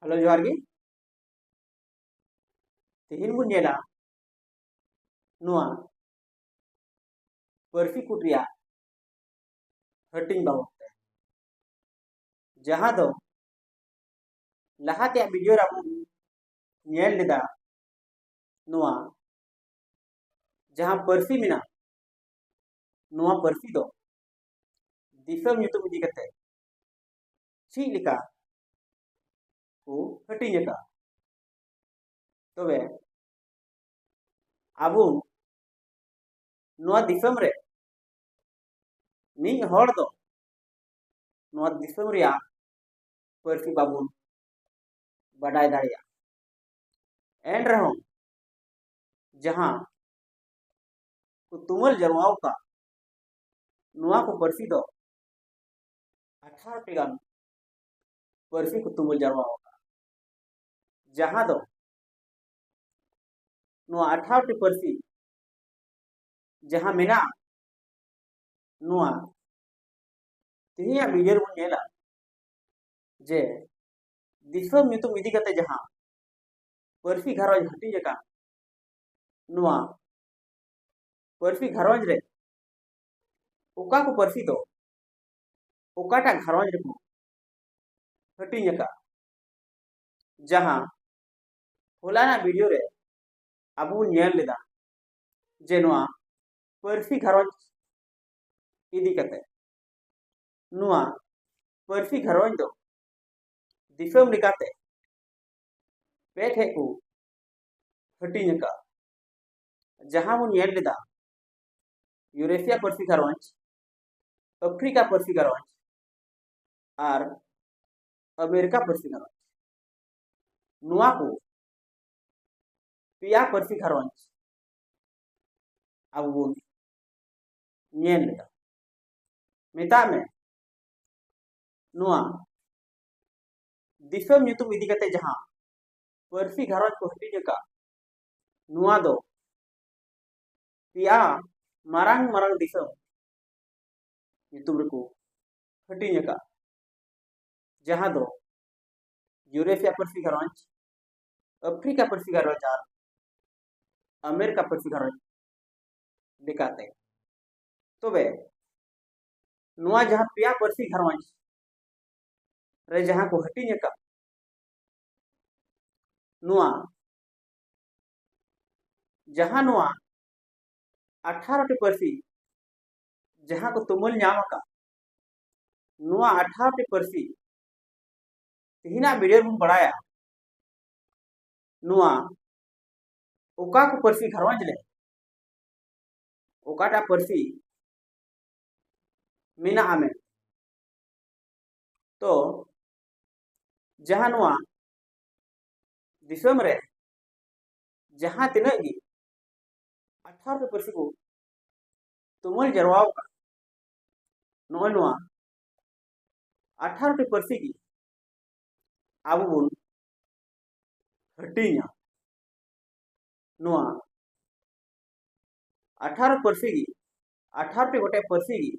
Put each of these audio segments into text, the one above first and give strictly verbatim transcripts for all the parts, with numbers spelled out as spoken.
Hello, ᱡᱚᱦᱟᱨ ᱜᱮ᱾ ᱛᱮᱦᱮᱧ ᱵᱚᱱ ᱧᱮᱞᱟ ᱱᱚᱣᱟ ᱯᱟᱹᱨᱥᱤ ᱠᱳᱰ ᱨᱮᱭᱟᱜ ᱦᱟᱹᱴᱤᱧ ᱵᱟᱵᱚᱫ ᱛᱮ, ᱡᱟᱦᱟᱸ ᱫᱚ ᱞᱟᱦᱟ ᱛᱮᱭᱟᱜ ᱵᱷᱤᱰᱤᱭᱳ ᱨᱮ ᱟᱵᱚ ᱧᱮᱞ ᱞᱮᱫᱟ᱾ ᱱᱚᱣᱟ ᱡᱟᱦᱟᱸ ᱯᱟᱹᱨᱥᱤ ᱢᱮᱱᱟᱜ, ᱱᱚᱣᱟ ᱯᱟᱹᱨᱥᱤ ᱫᱚ ᱫᱤᱥᱚᱢ ᱧᱩᱛᱩᱢ ᱤᱫᱤ ᱠᱟᱛᱮ ᱪᱮᱫ ᱞᱮᱠᱟ ᱠᱚ ᱦᱟᱹᱴᱤᱧ ᱟᱠᱟᱫᱼᱟ᱾ ᱛᱚᱵᱮ ᱟᱵᱚ ᱱᱚᱣᱟ ᱫᱤᱥᱚᱢ ᱨᱮ ᱢᱤᱫ ᱦᱚᱲ ᱫᱚ ᱱᱚᱣᱟ ᱫᱤᱥᱚᱢ ᱨᱮᱭᱟᱜ ᱯᱟᱹᱨᱥᱤ ᱵᱟᱵᱚᱱ ᱵᱟᱰᱟᱭ ᱫᱟᱲᱮᱭᱟᱜᱼᱟ᱾ ᱮᱱ ᱨᱮᱦᱚᱸ ᱡᱟᱦᱟᱸ ᱠᱚ ᱛᱩᱢᱟᱹᱞ ᱡᱟᱨᱣᱟ ᱟᱠᱟᱫ, ᱱᱚᱣᱟ ᱠᱚ ᱯᱟᱹᱨᱥᱤ ᱫᱚ ᱟᱴᱷᱟᱨᱚ ᱴᱤ ᱜᱟᱱ ᱯᱟᱹᱨᱥᱤ ᱠᱚ ᱛᱩᱢᱟᱹᱞ ᱡᱟᱨᱣᱟ ᱟᱠᱟᱫ, ᱡᱟᱦᱟᱸ ᱫᱚ ᱱᱚᱣᱟ ᱟᱴᱷᱟᱨᱚ ᱴᱤ ᱯᱟᱹᱨᱥᱤ ᱡᱟᱦᱟᱸ ᱢᱮᱱᱟᱜᱼᱟ, ᱱᱚᱣᱟ ᱛᱮᱦᱮᱧᱟᱜ ᱵᱷᱤᱰᱤᱭᱳ ᱨᱮᱵᱚᱱ ᱧᱮᱞᱟ ᱡᱮ ᱫᱤᱥᱚᱢ ᱧᱩᱛᱩᱢ ᱤᱫᱤ ᱠᱟᱛᱮ ᱡᱟᱦᱟᱸ ᱯᱟᱹᱨᱥᱤ ᱜᱷᱟᱨᱚᱸᱡᱽ ᱦᱟᱹᱴᱤᱧ ᱟᱠᱟᱱ, ᱱᱚᱣᱟ ᱯᱟᱹᱨᱥᱤ ᱜᱷᱟᱨᱚᱸᱡᱽ ᱨᱮ ᱚᱠᱟ ᱠᱚ ᱯᱟᱹᱨᱥᱤ ᱫᱚ ᱚᱠᱟᱴᱟᱜ ᱜᱷᱟᱨᱚᱸᱡᱽ ᱨᱮᱠᱚ ᱦᱟᱹᱴᱤᱧ ᱟᱠᱟᱫᱼᱟ, ᱡᱟᱦᱟᱸ ᱦᱚᱞᱟᱱᱟᱜ ᱵᱷᱤᱰᱤᱭᱳ ᱨᱮ ᱟᱵᱚ ᱵᱚᱱ ᱧᱮᱞ ᱞᱮᱫᱟ ᱡᱮ ᱱᱚᱣᱟ ᱯᱟᱹᱨᱥᱤ ᱜᱷᱟᱨᱚᱸᱡᱽ ᱤᱫᱤ ᱠᱟᱛᱮ, ᱱᱚᱣᱟ ᱯᱟᱹᱨᱥᱤ ᱜᱷᱟᱨᱚᱸᱡᱽ ᱫᱚ ᱫᱤᱥᱚᱢ ᱞᱮᱠᱟᱛᱮ ᱯᱮ ᱴᱷᱮᱡ ᱠᱚ ᱦᱟᱹᱴᱤᱧ ᱟᱠᱟᱫᱼᱟ, ᱡᱟᱦᱟᱸ ᱵᱚᱱ ᱧᱮᱞ ᱞᱮᱫᱟ ᱤᱭᱩᱨᱮᱥᱤᱭᱟ ᱯᱟᱹᱨᱥᱤ ᱜᱷᱟᱨᱚᱸᱡᱽ, ᱟᱯᱷᱨᱤᱠᱟ ᱯᱟᱹᱨᱥᱤ ᱜᱷᱟᱨᱚᱸᱡᱽ ᱟᱨ ᱟᱢᱮᱨᱤᱠᱟ ᱯᱟᱹᱨᱥᱤ ᱜᱷᱟᱨᱚᱸᱡᱽ᱾ ᱱᱚᱣᱟ ᱠᱚ ᱯᱮᱭᱟ ᱯᱟᱹᱨᱥᱤ ᱜᱷᱟᱨᱚᱸᱡᱽ ᱟᱵᱚ ᱵᱚᱱ ᱧᱮᱞ ᱞᱮᱫᱟ᱾ ᱢᱮᱛᱟᱜ ᱢᱮ, ᱱᱚᱣᱟ ᱫᱤᱥᱚᱢ ᱧᱩᱛᱩᱢ ᱤᱫᱤ ᱠᱟᱛᱮ ᱡᱟᱦᱟᱸ ᱯᱟᱹᱨᱥᱤ ᱜᱷᱟᱨᱚᱸᱡᱽ ᱠᱚ ᱦᱟᱹᱴᱤᱧ ᱟᱠᱟᱫ, ᱱᱚᱣᱟ ᱫᱚ ᱯᱮᱭᱟ ᱢᱟᱨᱟᱝ ᱢᱟᱨᱟᱝ ᱫᱤᱥᱚᱢ ᱧᱩᱛᱩᱢ ᱨᱮᱠᱚ ᱦᱟᱹᱴᱤᱧ ᱟᱠᱟᱫ, ᱡᱟᱦᱟᱸ ᱫᱚ ᱤᱭᱩᱨᱮᱥᱤᱭᱟ ᱯᱟᱹᱨᱥᱤ ᱜᱷᱟᱨᱚᱸᱡᱽ, ᱟᱯᱷᱨᱤᱠᱟ ᱯᱟᱹᱨᱥᱤ ᱜᱷᱟᱨᱚᱸᱡᱽ ᱟᱨ ᱟᱢᱮᱨᱤᱠᱟ ᱯᱟᱹᱨᱥᱤ ᱜᱷᱟᱨᱚᱸᱡᱽ ᱞᱮᱠᱟᱛᱮ᱾ ᱛᱚᱵᱮ ᱱᱚᱣᱟ ᱡᱟᱦᱟᱸ ᱯᱮᱭᱟ ᱯᱟᱹᱨᱥᱤ ᱜᱷᱟᱨᱚᱸᱡᱽ ᱨᱮ ᱡᱟᱦᱟᱸ ᱠᱚ ᱦᱟᱹᱴᱤᱧ ᱟᱠᱟᱫ, ᱱᱚᱣᱟ ᱡᱟᱦᱟᱸ ᱱᱚᱣᱟ ᱟᱴᱷᱟᱨᱚ ᱴᱤ ᱯᱟᱹᱨᱥᱤ ᱡᱟᱦᱟᱸ ᱠᱚ ᱛᱩᱢᱟᱹᱞ ᱧᱟᱢ ᱟᱠᱟᱫ, ᱱᱚᱣᱟ ᱟᱴᱷᱟᱨᱚ ᱴᱤ ᱯᱟᱹᱨᱥᱤ ᱛᱮᱦᱮᱧᱟᱜ ᱵᱷᱤᱰᱤᱭᱳ ᱨᱮᱵᱚᱱ ᱵᱟᱲᱟᱭᱟ ᱱᱚᱣᱟ ᱚᱠᱟ ᱠᱚ ᱯᱟᱹᱨᱥᱤ ᱜᱷᱟᱨᱚᱸᱡᱽ ᱨᱮ ᱚᱠᱟᱴᱟᱜ ᱯᱟᱹᱨᱥᱤ ᱢᱮᱱᱟᱜᱼᱟ ᱢᱮᱱᱛᱮ᱾ ᱛᱚ ᱡᱟᱦᱟᱸ ᱱᱚᱣᱟ ᱫᱤᱥᱚᱢ ᱨᱮ ᱡᱟᱦᱟᱸ ᱛᱤᱱᱟᱹᱜ ᱜᱮ ᱟᱴᱷᱟᱨᱚ ᱯᱟᱹᱨᱥᱤ ᱠᱚ ᱛᱩᱢᱟᱹᱞ ᱡᱟᱨᱣᱟ ᱟᱠᱟᱫ, ᱱᱚᱜᱼᱚᱭ ᱱᱚᱣᱟ ᱟᱴᱷᱟᱨᱚ ᱴᱤ ᱯᱟᱹᱨᱥᱤ ᱜᱮ ᱟᱵᱚ ᱵᱚᱱ ᱦᱟᱹᱴᱤᱧᱟ᱾ ᱱᱚᱣᱟ ᱟᱴᱷᱟᱨᱚ ᱯᱟᱹᱨᱥᱤ ᱜᱮ, ᱟᱴᱷᱟᱨᱚ ᱴᱤ ᱜᱚᱴᱮᱡ ᱯᱟᱹᱨᱥᱤ ᱜᱮ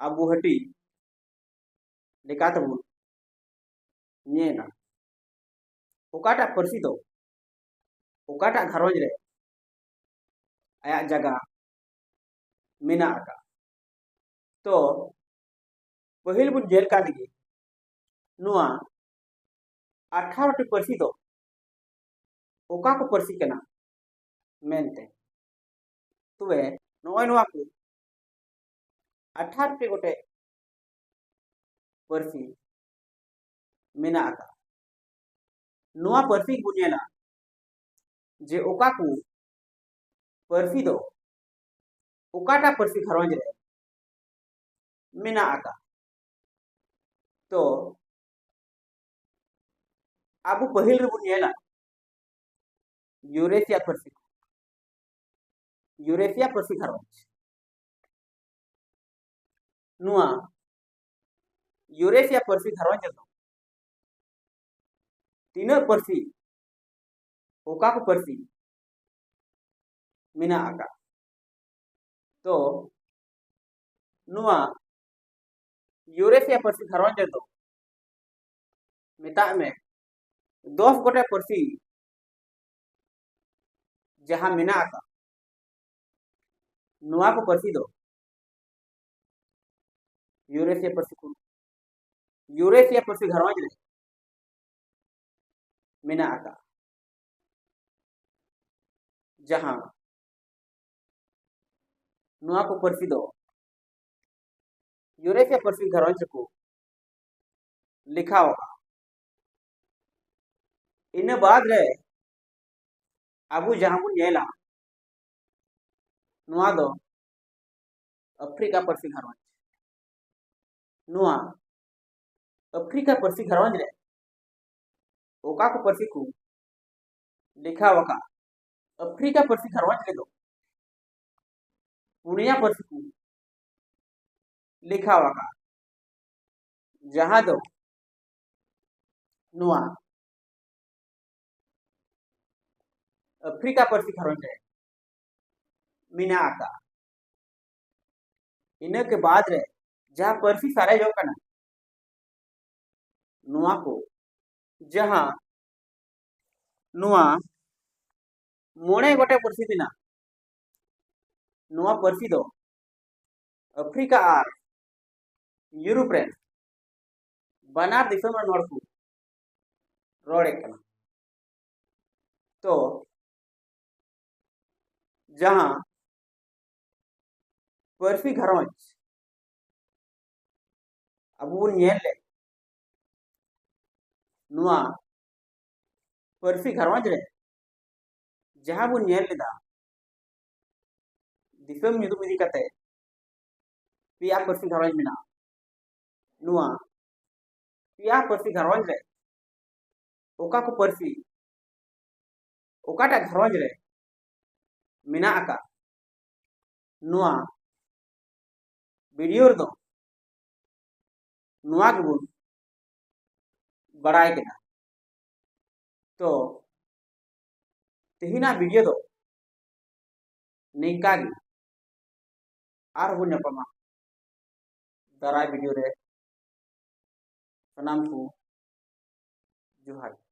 ᱟᱵᱚ ᱦᱟᱹᱴᱤᱧ ᱞᱮᱠᱟ ᱛᱮᱵᱚᱱ ᱧᱮᱞᱟ᱾ ᱚᱠᱟᱴᱟᱜ ᱯᱟᱹᱨᱥᱤ ᱫᱚ ᱚᱠᱟᱴᱟᱜ ᱜᱷᱟᱨᱚᱸᱡᱽ ᱨᱮ ᱟᱭᱟᱜ ᱡᱟᱭᱜᱟ ᱢᱮᱱᱟᱜ ᱟᱠᱟᱫ᱾ ᱛᱚ ᱯᱟᱹᱦᱤᱞ ᱵᱚᱱ ᱧᱮᱞ ᱠᱟᱫ ᱜᱮ, ᱱᱚᱣᱟ ᱟᱴᱷᱟᱨᱚ ᱴᱤ ᱯᱟᱹᱨᱥᱤ ᱫᱚ ᱚᱠᱟ ᱠᱚ ᱯᱟᱹᱨᱥᱤ ᱠᱟᱱᱟ ᱢᱮᱱᱛᱮ᱾ ᱛᱚᱵᱮ ᱱᱚᱜᱼᱚᱭ ᱱᱚᱣᱟ ᱠᱚ ᱟᱴᱷᱟᱨᱚ ᱴᱤ ᱜᱚᱴᱮᱡ ᱯᱟᱹᱨᱥᱤ ᱢᱮᱱᱟᱜ ᱟᱠᱟᱫ᱾ ᱱᱚᱣᱟ ᱯᱟᱹᱨᱥᱤ ᱵᱚᱱ ᱧᱮᱞᱟ ᱡᱮ ᱚᱠᱟ ᱠᱚ ᱯᱟᱹᱨᱥᱤ ᱫᱚ ᱚᱠᱟᱴᱟᱜ ᱯᱟᱹᱨᱥᱤ ᱜᱷᱟᱨᱚᱸᱡᱽ ᱨᱮ ᱢᱮᱱᱟᱜ ᱟᱠᱟᱫ᱾ ᱛᱚ ᱟᱵᱚ ᱯᱟᱹᱦᱤᱞ ᱨᱮᱵᱚᱱ ᱧᱮᱞᱟ ᱤᱭᱩᱨᱮᱥᱤᱭᱟ ᱯᱟᱹᱨᱥᱤ, ᱤᱭᱩᱨᱮᱥᱤᱭᱟ ᱯᱟᱹᱨᱥᱤ ᱜᱷᱟᱨᱚᱸᱡᱽ᱾ ᱱᱚᱣᱟ ᱤᱭᱩᱨᱮᱥᱤᱭᱟ ᱯᱟᱹᱨᱥᱤ ᱜᱷᱟᱨᱚᱸᱡᱽ ᱨᱮᱫᱚ ᱛᱤᱱᱟᱹᱜ ᱯᱟᱹᱨᱥᱤ, ᱚᱠᱟ ᱠᱚ ᱯᱟᱹᱨᱥᱤ ᱢᱮᱱᱟᱜ ᱟᱠᱟᱫ? ᱛᱚ ᱱᱚᱣᱟ ᱤᱭᱩᱨᱮᱥᱤᱭᱟ ᱯᱟᱹᱨᱥᱤ ᱜᱷᱟᱨᱚᱸᱡᱽ ᱨᱮᱫᱚ ᱢᱮᱛᱟᱜ ᱢᱮ, ᱫᱚᱥ ᱜᱚᱴᱮᱡ ᱯᱟᱹᱨᱥᱤ ᱡᱟᱦᱟᱸ ᱢᱮᱱᱟᱜ ᱟᱠᱟᱫ, ᱱᱚᱣᱟ ᱠᱚ ᱯᱟᱹᱨᱥᱤ ᱫᱚ ᱤᱭᱩᱨᱮᱥᱤᱭᱟ ᱯᱟᱹᱨᱥᱤ ᱠᱚ, ᱤᱭᱩᱨᱮᱥᱤᱭᱟ ᱯᱟᱹᱨᱥᱤ ᱜᱷᱟᱨᱚᱸᱡᱽ ᱨᱮ ᱢᱮᱱᱟᱜ ᱟᱠᱟᱫ᱾ ᱡᱟᱦᱟᱸ ᱱᱚᱣᱟ ᱠᱚ ᱯᱟᱹᱨᱥᱤ ᱫᱚ ᱤᱭᱩᱨᱮᱥᱤᱭᱟ ᱯᱟᱹᱨᱥᱤ ᱜᱷᱟᱨᱚᱸᱡᱽ ᱨᱮᱠᱚ ᱞᱮᱠᱷᱟᱣ ᱟᱠᱟᱫ᱾ ᱤᱱᱟᱹ ᱵᱟᱫ ᱨᱮ ᱟᱵᱚ ᱡᱟᱦᱟᱸ ᱵᱚᱱ ᱧᱮᱞᱟ, ᱱᱚᱣᱟ ᱫᱚ ᱟᱯᱷᱨᱤᱠᱟ ᱯᱟᱹᱨᱥᱤ ᱜᱷᱟᱨᱚᱸᱡᱽ᱾ ᱱᱚᱣᱟ ᱟᱯᱷᱨᱤᱠᱟ ᱯᱟᱹᱨᱥᱤ ᱜᱷᱟᱨᱚᱸᱡᱽ ᱨᱮ ᱚᱠᱟ ᱠᱚ ᱯᱟᱹᱨᱥᱤ ᱠᱚ ᱞᱮᱠᱷᱟᱣ ᱟᱠᱟᱫ? ᱟᱯᱷᱨᱤᱠᱟ ᱯᱟᱹᱨᱥᱤ ᱜᱷᱟᱨᱚᱸᱡᱽ ᱨᱮᱫᱚ ᱯᱩᱱᱭᱟ ᱯᱟᱹᱨᱥᱤ ᱠᱚ ᱞᱮᱠᱷᱟᱣ ᱟᱠᱟᱫ, ᱡᱟᱦᱟᱸ ᱫᱚ ᱱᱚᱣᱟ ᱟᱯᱷᱨᱤᱠᱟ ᱯᱟᱹᱨᱥᱤ ᱜᱷᱟᱨᱚᱸᱡᱽ ᱨᱮ ᱢᱮᱱᱟᱜ ᱟᱠᱟᱫ᱾ ᱤᱱᱟᱹ ᱠᱮ ᱵᱟᱫ ᱨᱮ ᱡᱟᱦᱟᱸ ᱯᱟᱹᱨᱥᱤ ᱥᱟᱨᱮᱡᱚᱜ ᱠᱟᱱᱟ, ᱱᱚᱣᱟ ᱠᱚ, ᱡᱟᱦᱟᱸ ᱱᱚᱣᱟ ᱢᱚᱬᱮ ᱜᱚᱴᱮᱡ ᱯᱟᱹᱨᱥᱤ ᱢᱮᱱᱟᱜ, ᱱᱚᱣᱟ ᱯᱟᱹᱨᱥᱤ ᱫᱚ ᱟᱯᱷᱨᱤᱠᱟ ᱟᱨ ᱤᱭᱩᱨᱳᱯ ᱨᱮᱱ ᱵᱟᱱᱟᱨ ᱫᱤᱥᱚᱢ ᱨᱮᱱ ᱦᱚᱲ ᱠᱚ ᱨᱚᱲᱮᱫ ᱠᱟᱱᱟ᱾ ᱛᱚ, ᱡᱟᱦᱟᱸ ᱯᱟᱹᱨᱥᱤ ᱜᱷᱟᱨᱚᱸᱡᱽ ᱟᱵᱚ ᱵᱚᱱ ᱧᱮᱞ ᱞᱮᱫ, ᱱᱚᱣᱟ ᱯᱟᱹᱨᱥᱤ ᱜᱷᱟᱨᱚᱸᱡᱽ ᱨᱮ ᱡᱟᱦᱟᱸ ᱵᱚᱱ ᱧᱮᱞ ᱞᱮᱫᱟ, ᱫᱤᱥᱚᱢ ᱧᱩᱛᱩᱢ ᱤᱫᱤ ᱠᱟᱛᱮ ᱯᱮᱭᱟ ᱯᱟᱹᱨᱥᱤ ᱜᱷᱟᱨᱚᱸᱡᱽ ᱢᱮᱱᱟᱜᱼᱟ᱾ ᱱᱚᱣᱟ ᱯᱮᱭᱟ ᱯᱟᱹᱨᱥᱤ ᱜᱷᱟᱨᱚᱸᱡᱽ ᱨᱮ ᱚᱠᱟ ᱠᱚ ᱯᱟᱹᱨᱥᱤ ᱚᱠᱟᱴᱟᱜ ᱜᱷᱟᱨᱚᱸᱡᱽ ᱨᱮ ᱢᱮᱱᱟᱜ ᱟᱠᱟᱫ, ᱱᱚᱣᱟ ᱵᱷᱤᱰᱤᱭᱳ ᱨᱮᱫᱚ ᱱᱚᱣᱟ ᱜᱮᱵᱚᱱ ᱵᱟᱲᱟᱭ ᱠᱮᱫᱟ᱾ ᱛᱚ, ᱛᱮᱦᱮᱧᱟᱜ ᱵᱷᱤᱰᱤᱭᱳ ᱫᱚ ᱱᱤᱝᱠᱟ ᱜᱮ᱾ ᱟᱨᱦᱚᱸ ᱵᱚᱱ ᱧᱟᱯᱟᱢᱟ ᱫᱟᱨᱟᱭ ᱵᱷᱤᱰᱤᱭᱳ ᱨᱮ᱾ ᱥᱟᱱᱟᱢ ᱠᱚ ᱡᱚᱦᱟᱨ᱾